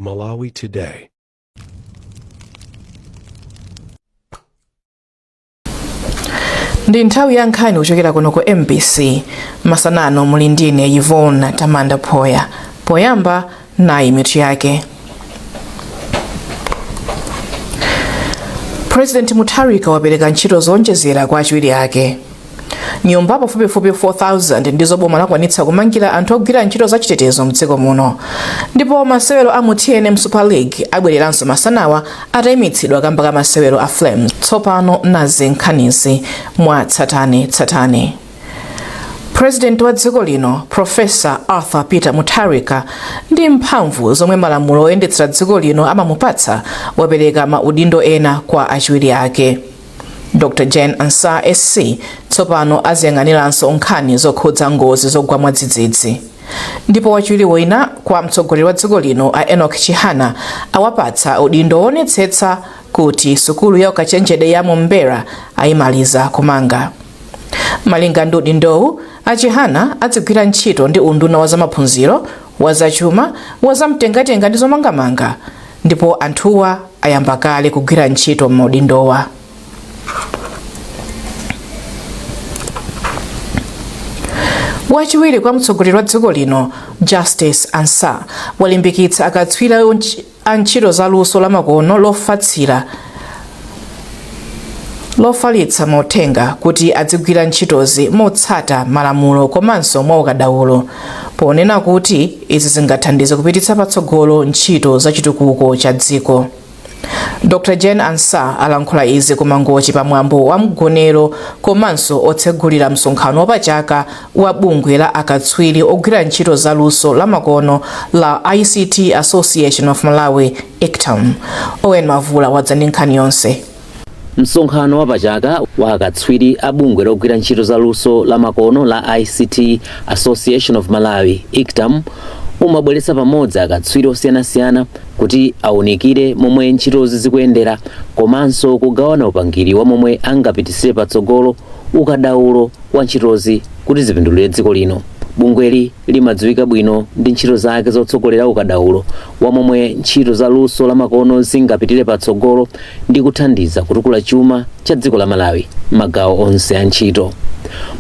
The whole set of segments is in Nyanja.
Malawi Today. Ndi nthawi ya nkhani kuchokera kuno ku MBC. Masanano muli ndine Yvonne Tamanda Phoya. Poyamba nayi mitu yake. President Mutharika wapereka ntchito zowonjezera kwa achiwiri ake. Nyumba pafupifupi 4,000 ndizo boma lakwanitsa kumangira anthu ogwira ntchito zachitetezo mdziko muno. Ndipo masewero a mu TNM Super League abwereranso masanawa atayimitsidwa kamba ka masewero a Flames. Tsopano nazi nkhanizi mwa tsatane tsatane. President wa dziko lino Professor Arthur Peter Mutharika ndi mphamvu zomwe malamulo oyendetsera dziko lino amamupatsa wapereka maudindo ena kwa achiwiri ake. Dr Jane Ansah SC tsopano aziyang'aniranso nkhani zokhudza ngozi zogwa mwadzidzidzi. Ndipo wachiwiri wina kwa mtsogoleri wa dziko lino a Enoch Chihana awapatsa udindo woonetsetsa kuti sukulu ya ukachenjede ya Mombera ayimaliza kumanga. Malinga ndi udindowu, a Chihana adzigwira ntchito ndi unduna wa zamaphunziro, wa zachuma, wa zamtengatenga ndi zomangamanga, ndipo anthuwa ayamba kale kugwira ntchito m'maudindowa. Wachiwiri kwa mtsogoleri wa dziko lino Justice Ansah walimbikitsa akatswiri a ntchito za luso lamakono lofalitsa mauthenga kuti adzigwira ntchitozi motsata malamulo komanso mwaukadaulo, ponena kuti izi zingathandize kupititsa patsogolo ntchito za chitukuko cha dziko. Dr Jane Ansah alankhula izi ku Mangochi pa mwambo wa mgonero komanso otsegulira msonkhano wapachaka wa bungwe la akatswiri ogwira ntchito za luso lamakono la ICT Association of Malawi, ICTAM. Owen Mavula wadza ndi nkhani yonse. Msonkhano wapachaka wa akatswiri a bungwe logwira ntchito za luso lamakono la ICT Association of Malawi, ICTAM, umabweretsa pamodzi akatswiri osiyanasiyana kuti aunikire momwe ntchitozi zikuyendera komanso kugawana upangiri wa momwe angapititsire patsogolo ukadaulo wa ntchitozi kuti zipindulire dziko lino. Bungweli limadziwika bwino ndi ntchito zake zotsogolera ukadaulo wa momwe ntchito za luso lamakono zingapitire patsogolo ndi kuthandiza kutukula chuma cha dziko la Malawi m'magawo onse a ntchito.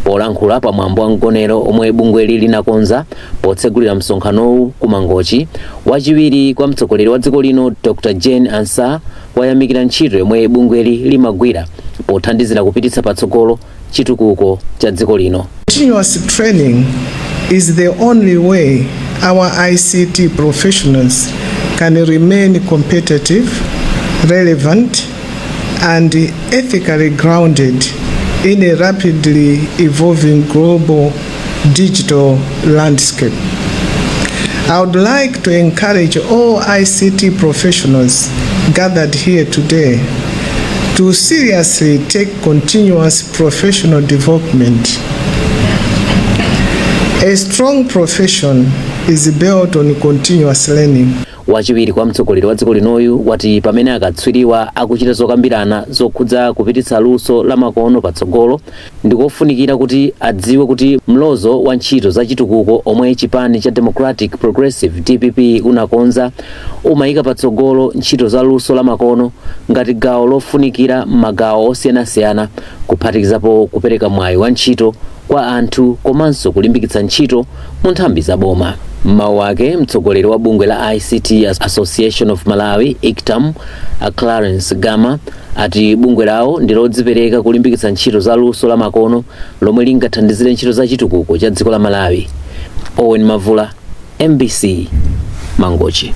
Polankhula pa mwambo wa mgonero omwe bungweli linakonza potsegulira msonkhanowu ku Mangochi, wachiwiri kwa mtsogoleri wa dziko lino Dr Jane Ansah wayamikira ntchito yomwe bungweli limagwira pothandizira kupititsa patsogolo chitukuko cha dziko lino. Continuous training is the only way our ICT professionals can remain competitive, relevant, and ethically grounded in a rapidly evolving global digital landscape. I would like to encourage all ICT professionals gathered here today to seriously take continuous professional development. A strong profession is built on continuous learning. Wachiwiri kwa mtsogoleri wa dziko linoyu wati pamene akatswiriwa akuchita zokambirana zokhudza kupititsa luso lamakono patsogolo, ndikofunikira kuti adziwe kuti mlozo wa ntchito za chitukuko omwe chipani cha Democratic Progressive, DPP, unakonza umayika patsogolo ntchito za luso lamakono ngati gawo lofunikira m'magawo osiyanasiyana, kuphatikizapo kupereka mwayi wa ntchito kwa anthu komanso kulimbikitsa ntchito mu nthambi za boma. M'mawu ake, mtsogoleri wa bungwe la ICT Association of Malawi, ICTAM, a Clarence Gama, ati bungwe lawo ndi lodzipereka kulimbikitsa ntchito za luso lamakono lomwe lingathandizire ntchito za chitukuko cha dziko la Malawi. Owen Mavula, MBC, Mangochi.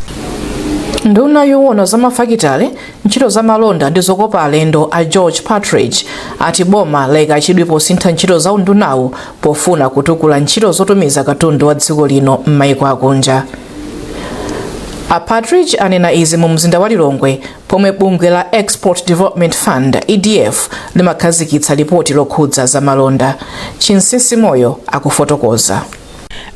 Nduna yowona za mafakitale, ntchito za malonda ndi zokopa alendo a George Partridge ati boma layika chidwi posintha ntchito za undunawu pofuna kutukula ntchito zotumiza katundu wa dziko lino m'maiko akunja. A Partridge anena izi mu mzinda wa Lilongwe pomwe bungwe la Export Development Fund, EDF, limakhazikitsa lipoti lokhudza za malonda. Chinsinsi Moyo akufotokoza.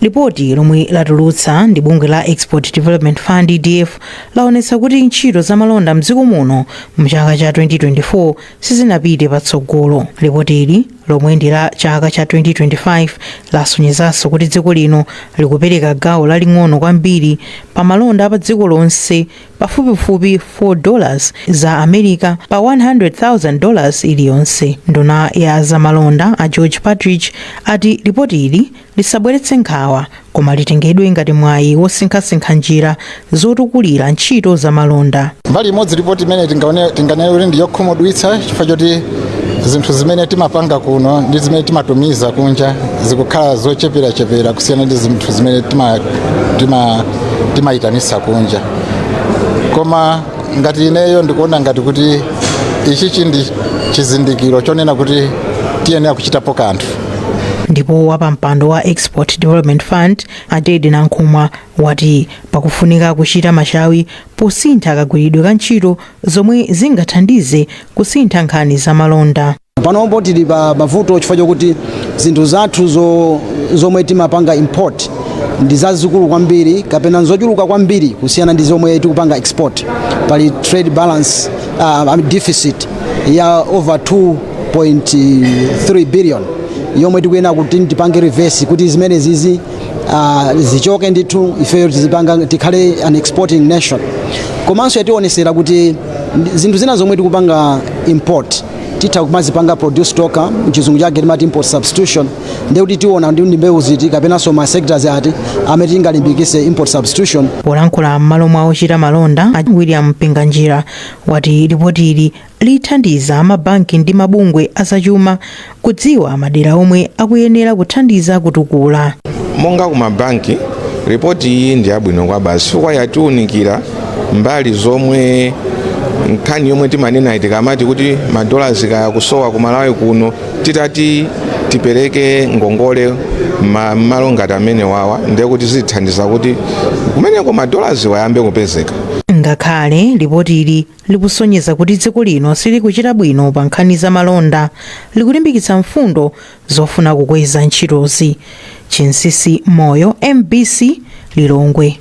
Lipoti lomwe latulutsa ndi bungwe la Export Development Fund, EDF, laonetsa kuti ntchito za malonda mdziko muno mchaka cha 2024 sizinapite patsogolo. Lipotili lomwe ndi la chaka cha 2025 lasonyezanso kuti dziko lino likupereka gawo laling'ono kwambiri pa malonda pa dziko lonse, pafupifupi $4 za America pa $100,000 iliyonse. Nduna ya zamalonda a George Partridge ati ripoti ili lisabweretse nkhawa, koma litengedwe ngati mwayi wosinkhasinkha njira zotukulira ntchito zamalonda. Mbali imodzi, ripoti imene tinganene kuti ndi yokhumudwitsa, chifukwa choti zinthu zimene timapanga kuno ndi zimene timatumiza kunja zikukhala zocheperachepera kusiyana ndi zinthu zimene timayitanisa kunja. Koma ngati ineyo ndikuona ngati kuti ichichi ndi chizindikiro chonena kuti tiyenera kuchitapo kanthu. Ndipo wapampando wa Export Development Fund a Teddy Nankhumwa wati pakufunika kuchita machawi posintha kagwiridwe ka ntchito zomwe zingathandize kusintha nkhani zamalonda. Panopo tili pa mavuto chifukwa chokuti zinthu zathu zomwe timapanga import ndi zazikulu kwambiri kapena zochuluka kwambiri kusiyana ndi zomwe tikupanga export. Pali trade balance deficit ya over 2.3 billion yomwe tikuyenera kuti tipange reverse kuti zimene zizi zichoke ndithu, ifeyo tizipanga, tikhale an exporting nation. Komanso yationesera kuti zinthu zina zomwe tikupanga import titha kumazipanga produce tokha, mchizungu chake timati import substitution. Ndiye kuti tiona ndi mbewu ziti kapenanso ma sectors ati amene tingalimbikise import substitution. Polankhula m'malo mwa ochita malonda, a William Mpinganjira wati ripoti ili lithandiza mabanki ndi mabungwe azachuma kudziwa madera omwe akuyenera kuthandiza kutukula. Monga kumabanki, ripoti iyi ndi yabwino kwa basi, chifukwa yatiunikira mbali zomwe nkhani yomwe timanena tikamati kuti madola kaya kusowa ku Malawi kuno, titati tipereke ngongole m'malo ngati amene wawa, ndiye kuti zithandiza kuti kumeneko madola wayambe kupezeka. Ngakhale ripoti ili likusonyeza kuti dziko lino silikuchita bwino pa nkhani za malonda, likulimbikitsa mfundo zofuna kukweza ntchitozi. Chinsisi Moyo, MBC, Lilongwe.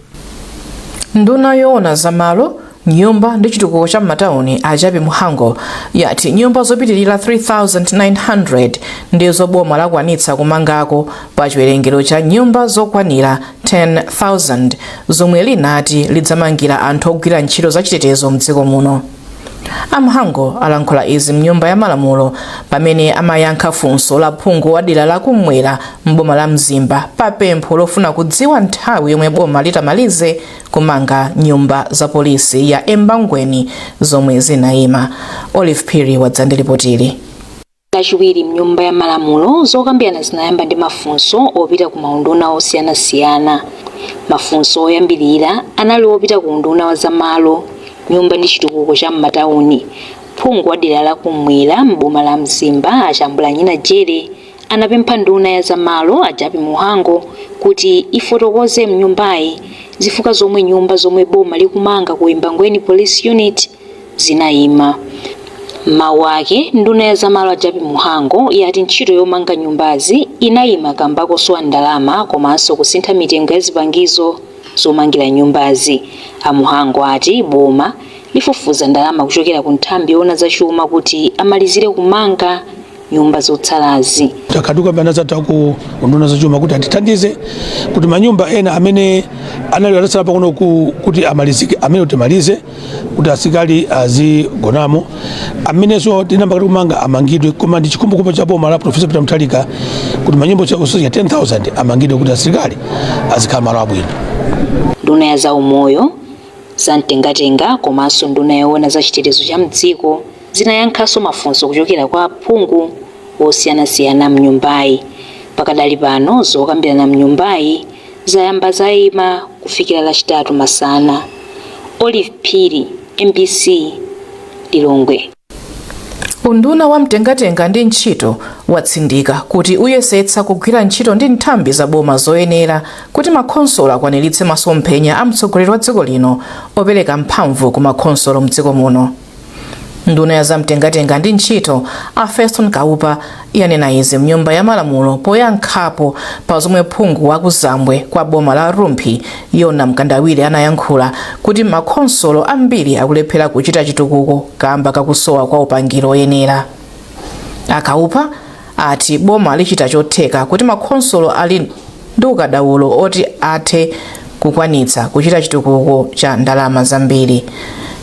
Nduna yoona zamalo, nyumba ndi chitukuko cha m'matawuni a Jappie Mhango yati nyumba zopitirira 3900 ndizo boma lakwanitsa kumangako pa chiwerengero cha nyumba zokwanira 10,000 zomwe linati lidzamangira anthu ogwira ntchito zachitetezo mdziko muno. A Mhango alankhula izi mnyumba ya malamulo pamene amayankha funso la phungu wa dera la kumwera mboma la Mzimba pa pempho lofuna kudziwa nthawi yomwe boma litamalize kumanga nyumba za polisi ya Embangweni zomwe zinayima. Olive Phiri wadza ndi ripotili. Lachiwiri mnyumba ya malamulo, zokambirana zinayamba ndi mafunso opita ku maunduna osiyanasiyana. Mafunso oyambirira anali opita ku unduna wa zamalo, nyumba ndi chitukuko cha m'matawuni. Phungu wa dera la kumwera m'boma la Mzimba a Chambulanyina Jere anapempha nduna ya zamalo a Jappie Mhango kuti ifotokoze mnyumbayi zifukwa zomwe nyumba zomwe boma likumanga ku Embangweni Police Unit zinayima. Mawu ake, nduna ya zamalo a Jappie Mhango yati ntchito yomanga nyumbazi inayima kamba kosowa ndalama komanso kusintha mitengo ya zipangizo zomangira nyumbazi. A Mhango ati boma lifufuza ndalama kuchokera ku nthambi yoona zachuma kuti amalizire kumanga nyumba zotsalazi. Takhaduka anazatha ku unduna zachuma kuti atithandize kuti manyumba ena amene anali atatsala pang'ono kuti amalizike, amene timalize kuti asilikali azigonamo, amenenso tinamba kuti kumanga amangidwe. Koma ndi chikhumbokhumbo cha boma la Professor Peter Mutharika kuti manyumba osachepera 10,000 amangidwe kuti asilikali azikhala malo abwino. Nduna ya zaumoyo, zamtengatenga komanso nduna yoona za chitetezo cha mdziko zinayankhanso mafunso kuchokera kwa aphungu osiyanasiyana mnyumbayi. Pakadali pano zokambirana mnyumbayi zayamba zayima kufikira Lachitatu masana. Olive Phiri, MBC, Lilongwe. Unduna wa mtengatenga ndi ntchito watsindika kuti uyesetsa kugwira ntchito ndi nthambi za boma zoyenera kuti makhonsolo akwaniritse masomphenya a mtsogoleri wa dziko lino opereka mphamvu ku makhonsolo mdziko muno. Nduna ya zamtengatenga ndi ntchito a Feston Kaupa yanena izi mnyumba ya malamulo poyankhapo pa zomwe phungu wa kuzambwe kwa boma la Rumphi Yona Mkandawire anayankhula kuti makhonsolo ambiri akulephera kuchita chitukuko kamba kakusowa kwa upangiro oyenera. A Kaupa Ati boma lichita chotheka kuti makhonsolo ali ndi ukadaulo oti athe kukwanitsa kuchita chitukuko cha ndalama zambiri.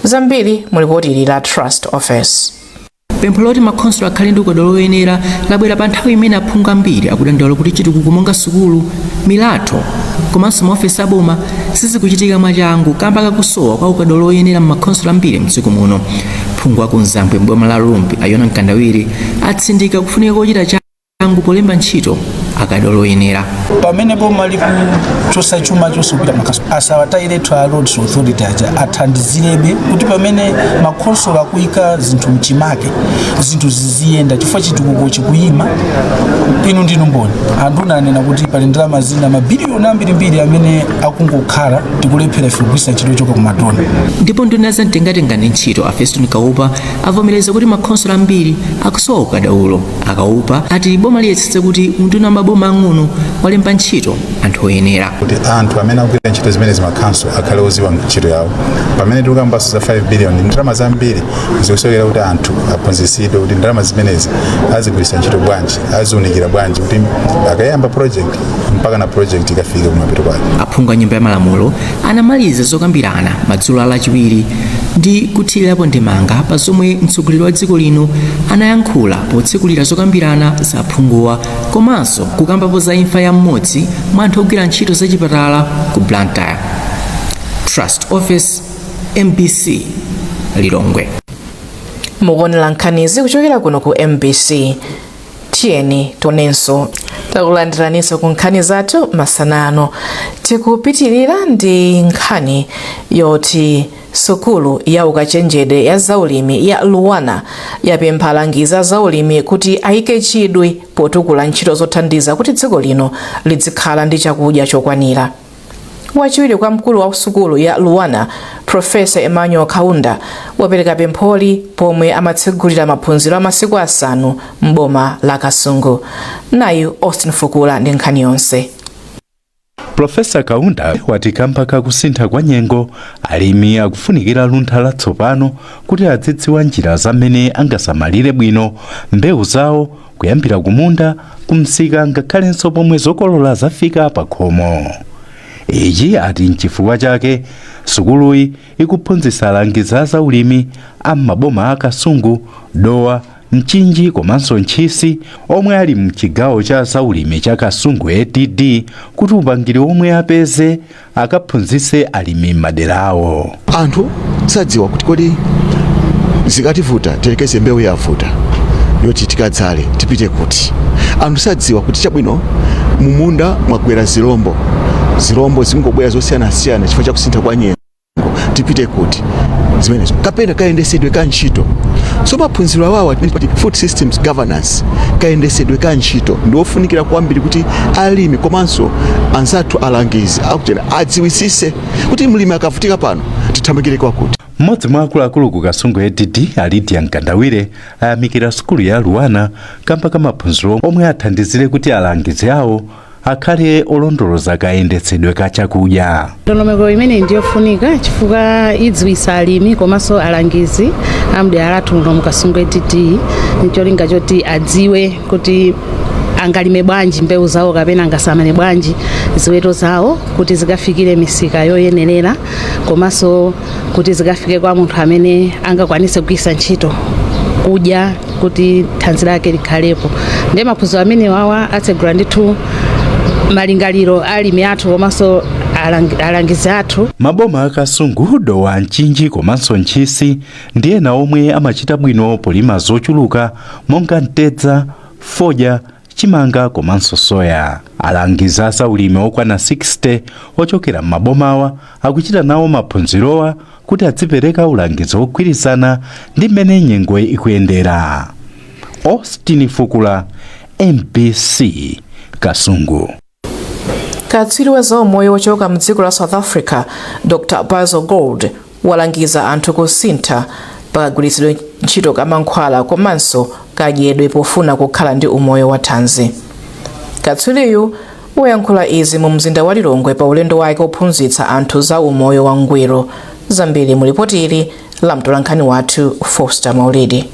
Zambiri mu lipoti ili la Trust Office. Pempho loti makhonsolo akhale ndi ukadaulo woyenera labwera pa nthawi imene aphungu ambiri akudandaula kuti chitukuko monga sukulu, milatho komanso maofesi aboma sizikuchitika mwachangu kamba kakusowa kwa ukadaulo woyenera m'makhonsolo ambiri mdziko muno. Phungu wa ku Mzambwe m'boma la Rumphi, a Yona Mkandawire, atsindika kufunika kochita changu polemba ntchito akadaulo oyenera. Pamene boma likuchosa chuma chonse kupita makhonsolo, asawatayiretu a Roads Authority aja, athandizirebe kuti pamene makhonsolo akuyika zinthu mchimake, zinthu ziziyenda, chifukwa chitukuko chikuyima. Inu ndinu mboni, anduna anena kuti pali ndalama zina mabiliyoni ambirimbiri amene akungokhala, tikulephera ife kugwiritsa ntchito choka ku ma donor. Ndipo nduna za mtengatenga ndi ntchito, a Feston Kaupa, avomereza kuti makhonsolo ambiri akusowa ukadaulo. A Kaupa ati boma liyesetse kuti unduna wa maboma ang'ono walemba ntchito anthu oyenera. Kuti anthu amene akugwira ntchito zimene zimakhanso akhale oziwa ntchito yawo. Pamene tikukambanso za 5 billion, ndalama zambiri zikusowekera kuti anthu aphunzitsidwe kuti ndalama zimenezi azigwiritsa ntchito bwanji, aziunikira bwanji, kuti akayamba project mpaka na project ikafike kumapeto kwake. Aphungu a Nyumba ya Malamulo anamaliza zokambirana madzulo a Lachiwiri ndi kuthirirapo ndemanga pa zomwe mtsogoleri wa dziko lino anayankhula potsekulira zokambirana za aphunguwa, komanso kukambapo za imfa ya mmodzi mwa anthu ogwira ntchito zachipatala ku Blantyre. Trust Office, MBC, Lilongwe. Mukuonera nkhanizi kuchokera kuno ku MBC. Tiyeni tionenso. Takulandiraninso ku nkhani zathu masanano. Tikupitirira ndi nkhani yoti sukulu ya ukachenjede ya zaulimi ya LUANAR yapempha alangizi a zaulimi kuti ayike chidwi potukula ntchito zothandiza kuti dziko lino lizikhala ndi chakudya chokwanira. Wachiwiri kwa mkulu wa sukulu ya LUANAR, Professor Emmanuel Kaunda, wapereka pempholi pomwe amatsegulira maphunziro a masiku 5 m'boma la Kasungu. Nayu Austin Fukula ndi nkhani yonse. Professor Kaunda wati kamba kakusintha kwa nyengo, alimi akufunikira luntha latsopano kuti azidziwa njira zamene angasamalire bwino mbewu zawo, kuyambira kumunda, kumsika, ngakhalenso pomwe zokolola zafika pa khomo. Ichi ati nchifukwa chake sukuluyi ikuphunzitsa alangizi a zaulimi a m'maboma a Kasungu, Dowa, Mchinji komanso Ntchisi omwe ali mchigawo cha zaulimi cha Kasungu ADD kuti upangiri omwe apeze akaphunzitse alimi m'madera awo. Anthu sadziwa kuti kodi zikativuta, tiyerekeze mbewu yavuta yoti tikadzale, tipite kuti? Anthu sadziwa kuti chabwino, mumunda mwagwera zilombo, zilombo zingobwera zosiyanasiyana chifukwa chakusintha kwa nyengo, tipite kuti? Zimenezo kapena kayendesedwe ka ntchito. So maphunziro awawa, food systems governance, kayendesedwe ka ntchito, ndiofunikira kwambiri kuti alimi komanso anzathu alangizi akuchena adziwisise kuti mlimi akavutika pano tithamangire kwakuti. Mmodzi mwa akuluakulu ku Kasungu ADD, a Lydia Mkandawire, ayamikira sukulu ya LUANAR kamba ka maphunziro omwe athandizire kuti alangizi awo akhale olondoloza kayendetsedwe ka chakudya. Ndondomeko imeneyi ndiyofunika chifukwa idziwitsa alimi komanso alangizi amdera lathu muno mu Kasungu ADD, ncholinga choti adziwe kuti angalime bwanji mbewu zawo kapena angasamale bwanji ziweto zawo kuti zikafikire misika yoyenerera, komanso kuti zikafike kwa munthu amene angakwanise kugwiritsa ntchito kudya kuti thanzi lake likhalepo. Ndiye maphunziro amene wawa atsegula ndithu malingaliro alimi athu komanso alangizi athu. Maboma a Kasungu, Dowa, Mchinji komanso Ntchisi ndi ena omwe amachita bwino polima zochuluka monga mtedza, fodya, chimanga komanso soya. Alangizi a zaulimi okwana 60 ochokera m'mabomawa akuchita nawo maphunzirowa kuti adzipereka ulangizi wogwirizana ndi mmene nyengo ikuyendera. Austin Fukula, MBC, Kasungu. Katswiri wa zaumoyo wochoka mdziko la South Africa, Dr Basil Gold, walangiza anthu kusintha pakagwiritsidwe ntchito ka mankhwala komanso kadyedwe pofuna kukhala ndi umoyo wa thanzi. Katswiriyu wayankhula izi mu mzinda wa Lilongwe pa ulendo wake ophunzitsa anthu za umoyo wangwiro. Zambiri mu lipoti ili la mtolankhani wathu Foster Maulidi.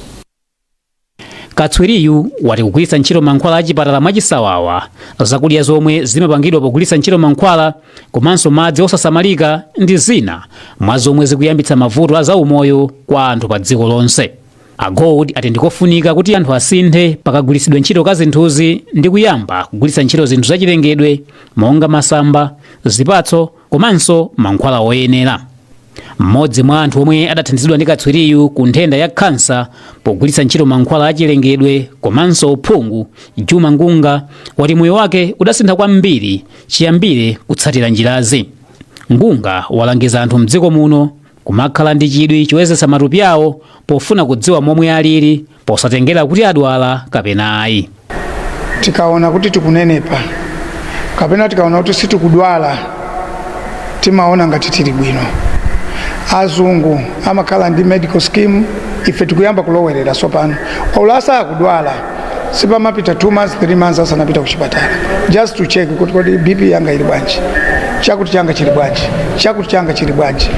Katswiriyu wati kugwiritsa ntchito mankhwala achipatala mwachisawawa, zakudya zomwe zimapangidwa pogwiritsa ntchito mankhwala komanso madzi osasamalika ndi zina mwa zomwe zikuyambitsa mavuto a zaumoyo kwa anthu pa dziko lonse. A Gold ati ndikofunika kuti anthu asinthe pakagwiritsidwe ntchito ka zinthuzi ndi kuyamba kugwiritsa ntchito zinthu zachilengedwe monga masamba, zipatso komanso mankhwala oyenera. Mmodzi mwa anthu omwe adathandizidwa ndi katswiriyu ku nthenda ya khansa pogwiritsa ntchito mankhwala achilengedwe komanso uphungu, Juma Ngunga, wati moyo wake udasintha kwambiri chiyambire kutsatira njirazi. Ngunga walangiza anthu mdziko muno kumakhala ndi chidwi choyezetsa matupi awo pofuna kudziwa momwe alili, posatengera kuti adwala kapena ayi. Tikaona kuti tikunenepa kapena tikaona kuti sitikudwala, timaona ngati tili bwino. Azungu amakhala ndi medical scheme, ife tikuyamba kulowerera tsopano. Olo asakudwala, sipamapita 2 months, 3 months asanapita kuchipatala just to check kuti kodi BP yanga ili bwanji, chakuti changa chili bwanji, chakuti changa chili bwanji.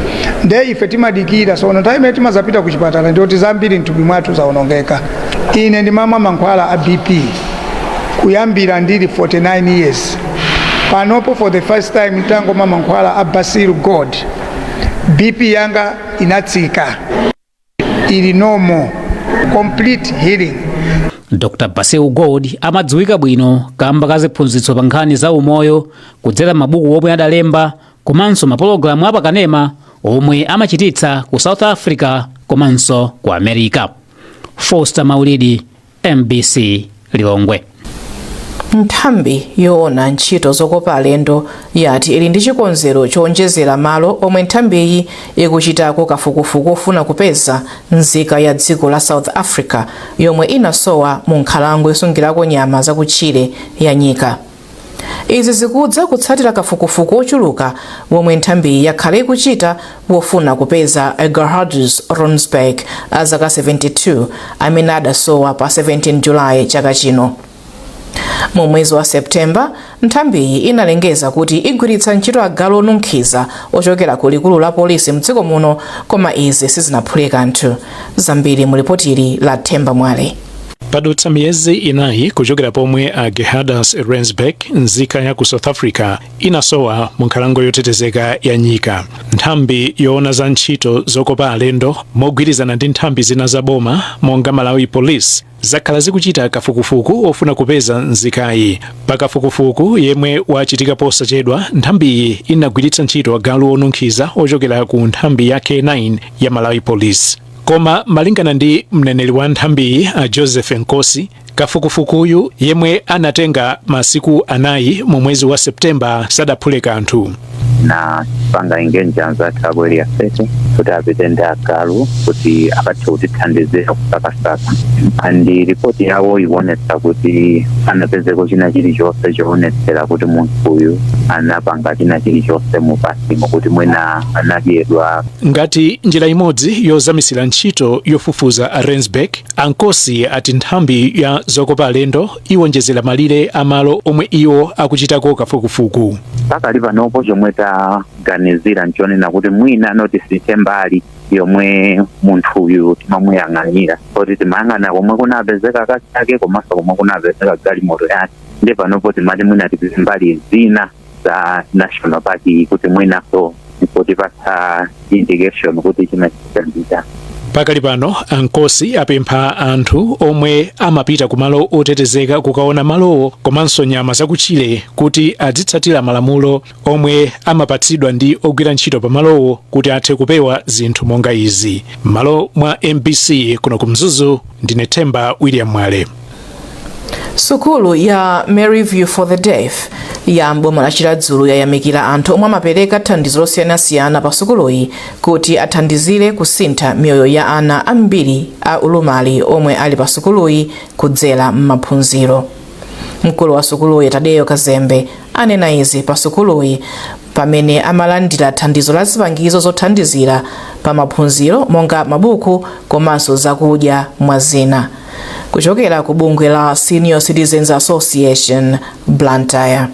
Nde ife timadikira. Sono nthawi imene timazapita kuchipatala ndiyoti zambiri mthupi mwathu zaonongeka. Ine ndimamwa mankhwala a BP kuyambira ndili 49 years. Panopo, for the first time, ntangomwa mankhwala a Basil Gold, BP yanga inatsika, ili normal, complete healing. Dr Basil Gold amadziwika bwino kamba ka ziphunzitso pa nkhani za umoyo kudzera mabuku omwe adalemba komanso mapologalamu apakanema omwe amachititsa ku South Africa komanso ku America. Foster Maulidi, MBC, Lilongwe. Nthambi yoona ntchito zokopa alendo yati ili ndi chikonzero chowonjezera malo omwe nthambiyi ikuchitako kafukufuku ofuna kupeza nzika ya dziko la South Africa yomwe inasowa mu nkhalango yosungirako nyama zakutchire ya Nyika. Izi zikudza kutsatira kafukufuku ochuluka womwe nthambiyi yakhala ikuchita wofuna kupeza Gerhardus Rensburg a zaka 72 amene adasowa pa 17 Julayi chaka chino. Mu mwezi wa Septemba, nthambiyi inalengeza kuti igwiritsa ntchito agalu onunkhiza ochokera ku likulu la polisi mdziko muno, koma izi sizinaphule kanthu. Zambiri mu lipotili la Themba Mwale. Padutsa miyezi 4 kuchokera pomwe a Gerhardus Rensburg, nzika ya ku South Africa, inasowa mu nkhalango yotetezeka ya Nyika. Nthambi yoona za ntchito zokopa alendo mogwirizana ndi nthambi zina za boma monga Malawi Police zakhala zikuchita kafukufuku ofuna kupeza nzikayi. Pa kafukufuku yemwe wachitika posachedwa, nthambiyi inagwiritsa ntchito agalu onunkhiza ochokera ku nthambi ya K9 ya Malawi Police. Koma malingana ndi mneneri wa nthambiyi a Joseph Nkosi, kafukufukuyu yemwe anatenga masiku 4 mu mwezi wa Septemba sadaphule kanthu. Napanga engage anzathu aku Area 30 kuti apite ndi agalu kuti akathe kutithandizira kusakasaka, and ripoti yawo ikuonetsa kuti anapezeko china chilichonse choonetsera kuti munthu uyu anapanga china chilichonse mu pasimo, kuti mwina anadyedwa. Ngati njira imodzi yozamisira ntchito yofufuza a Rensburg, a Nkosi ati nthambi ya zokopa alendo iwonjezera malire a malo omwe iwo akuchitako kafukufuku. Pakali panopo chomwe taganizira nchonena kuti mwina notisinthe mbali yomwe munthuyu timamuyang'anira, kuti timayang'ana komwe kunapezeka akazi ake komanso komwe kunapezeka galimoto yake, ndi panopo timati mwina tipite mbali zina za national park kuti mwinaso kutipatsa indication kuti chimachitika ndi. Pakali pano a Nkosi apempha anthu omwe amapita kumalo otetezeka kukaona malowo komanso nyama zakutchire kuti azitsatira malamulo omwe amapatsidwa ndi ogwira ntchito pamalowo kuti athe kupewa zinthu monga izi. M'malo mwa MBC kuno ku Mzuzu, ndine Themba William Mwale. Sukulu ya Maryview for the Deaf ya mboma la Chiradzulu yayamikira anthu omwe amapereka thandizo losiyanasiyana pa sukuluyi kuti athandizire kusintha miyoyo ya ana ambiri a ulumali omwe ali pa sukuluyi kudzera m'maphunziro. Mkulu wa sukuluyi, Tadeyo Kazembe, anena izi pa sukuluyi pamene amalandira thandizo la zipangizo zothandizira pa maphunziro monga mabuku komanso zakudya mwa zina kuchokera ku bungwe la Senior Citizens Association Blantyre.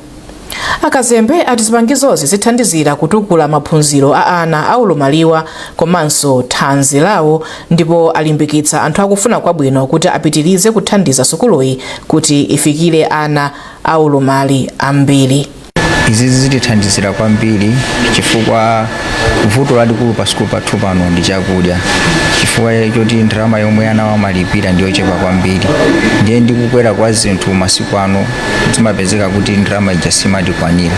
Akazembe ati zipangizozi zithandizira kutukula maphunziro a ana aulumaliwa komanso thanzi lawo, ndipo alimbikitsa anthu akufuna kwabwino kuti apitirize kuthandiza sukuluyi kuti ifikire ana aulumali ambiri. Izi zitithandizira kwambiri chifukwa vuto lalikulu pa sukulu pathu pano ndi chakudya, chifukwa choti ndalama yomwe ana amalipira ndiyochepa kwambiri, ndiye ndi kukwera kwa zinthu masiku ano zimapezeka kuti ndalama ija simatikwanira.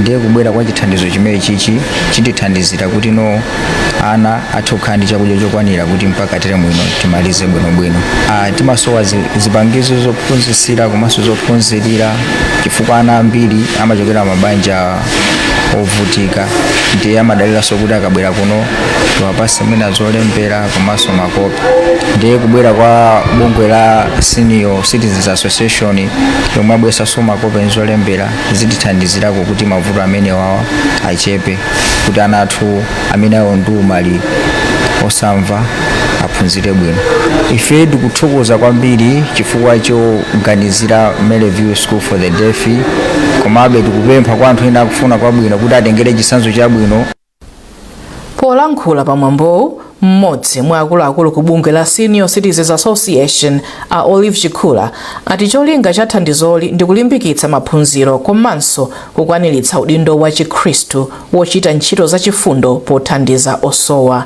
Ndiye kubwera kwa chithandizo chimene chichi chitithandizira kuti no ana athe kukhala ndi chakudya chokwanira kuti mpaka teremu ino timalize bwinobwino. Timasowa zipangizo zophunzitsira komanso zophunzirira, chifukwa ana ambiri amachokera mabanja ovutika, ndiye amadaliranso kuti akabwera kuno tiwapase mwina zolembera komanso makope. Ndiye kubwera kwa bungwe la Senior Citizens Association yomwe abweresanso makope ndi zolembera zitithandizirako kuti mavuto amenewawa achepe, kuti ana athu amene ali ndi ulumali osamva aphunzire bwino. Ife tikuthokoza kwambiri chifukwa choganizira Maryview School for the Deaf, komabe tikupempha kwa anthu ena akufuna kwabwino kuti atengere chitsanzo chabwino. Polankhula pamwambowu, mmodzi mwa akuluakulu ku bungwe la Senior Citizens Association a Olive Chikula ati cholinga cha thandizoli ndi kulimbikitsa maphunziro komanso kukwaniritsa udindo wa Chikhristu wochita ntchito zachifundo pothandiza osowa.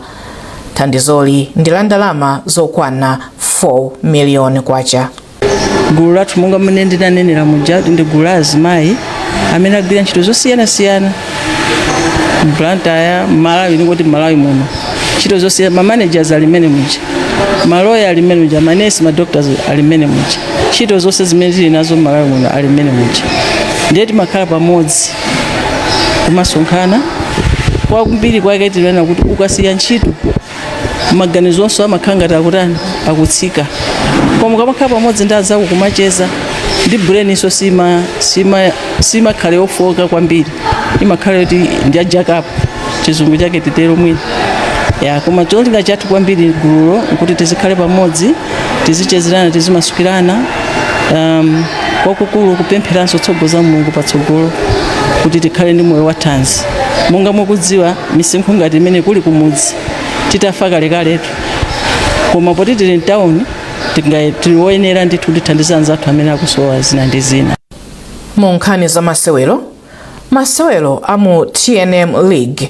Thandizoli ndi la ndalama zokwana 4 miliyoni kwacha. Gulu lathu, monga mmene ndinanenera muja, ndi gulu la azimayi amene agwira ntchito zosiyanasiyana m'Blantyre, Malawi, ndingoti Malawi muno, ntchito zosiyana. Ma managers ali mmene muja, maloya ali mmene muja, manesi, ma doctors ali mmene muja, ntchito zonse zimene tili nazo m'Malawi muno ali mmene muja. Ndiye timakhala pamodzi kumasonkhana kwambiri kwake. Tinena kuti ukasiya ntchito maganizonso amakhala ngati akutani, akutsika, koma ukamakhala pamodzi ndi anzako kumacheza ndi braininso simakhale yofoka kwambiri, imakhala yoti ndi ya jack up, chizungu chake titero mwina ya. Koma cholinga chathu kwambiri gululo nkuti tizikhale pamodzi, tizichezerana, tizimasukirana, kwakukulu kupempheranso tsogoza Mulungu patsogolo kuti tikhale ndi moyo wathanzi. Monga mukudziwa, misinkhu ngati imene kuli kumudzi titafa kalekaletu, koma poti tili mtawuni tili woyenera ndithu kuthandiza anzathu amene akusowa zina ndi zina. Mu nkhani za masewero, masewero a mu TNM League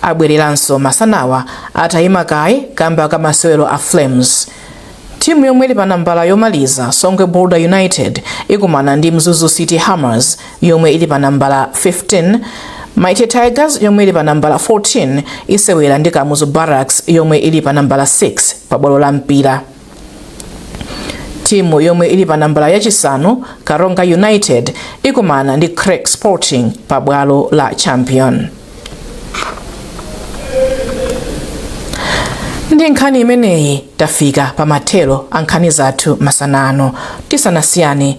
abwereranso masanawa atayima kaye kamba ka masewero a Flames. Timu yomwe ili pa nambala yomaliza, Songwe Border United, ikumana ndi Mzuzu City Hammers yomwe ili pa nambala 15. Mighty Tigers yomwe ili pa nambala 14 isewera ndi Kamuzu Barracks yomwe ili pa nambala 6 pa bwalo la Mpira. Timu yomwe ili pa nambala yachisanu, Karonga United, ikumana ndi Creck Sporting pa bwalo la Champion. Ndi nkhani imeneyi tafika pa mathero a nkhani zathu masana ano. Tisanasiyane,